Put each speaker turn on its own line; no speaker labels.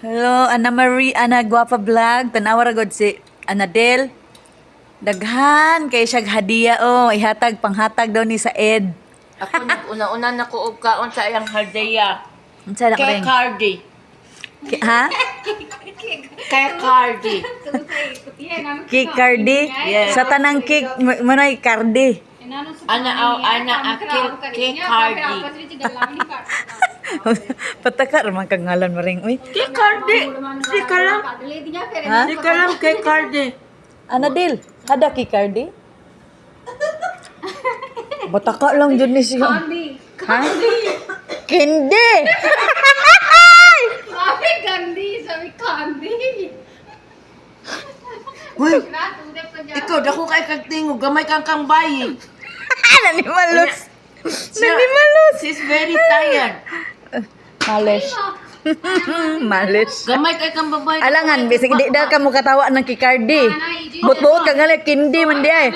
Hello, Ana Marie, Ana Guapa Vlog. Tanawa ra gud si Anadel. Daghan kay siya hadiya oh, ihatag panghatag daw ni sa Ed.
Ako nag-una-una na ko og kaon sa iyang hardea.
Unsa na
Kay
ring?
Cardi.
Ha?
Kay Cardi.
Cake Cardi?
Yes.
Sa tanang cake manay Cardi.
Ana aw ana akil kay Cardi.
Pataka ra man kang ngalan mo ring uy.
Kay Cardi. Di ka lang.
Ha?
Di ka lang kay Cardi.
Anadel, hada kay Cardi? Bataka lang jud ni siya. Ha? Kindi.
Sabi Gandhi, sabi Gandhi.
Uy, ikaw dako kay kag tingog gamay kang kang bayi.
Nanimalos. Nanimalos.
She's very tired.
Malish. Malish.
Gamay kay kang babae.
Alangan, bisig di daw ka mo katawa ng kikardi. Butbuot ka nga kindi man di ay.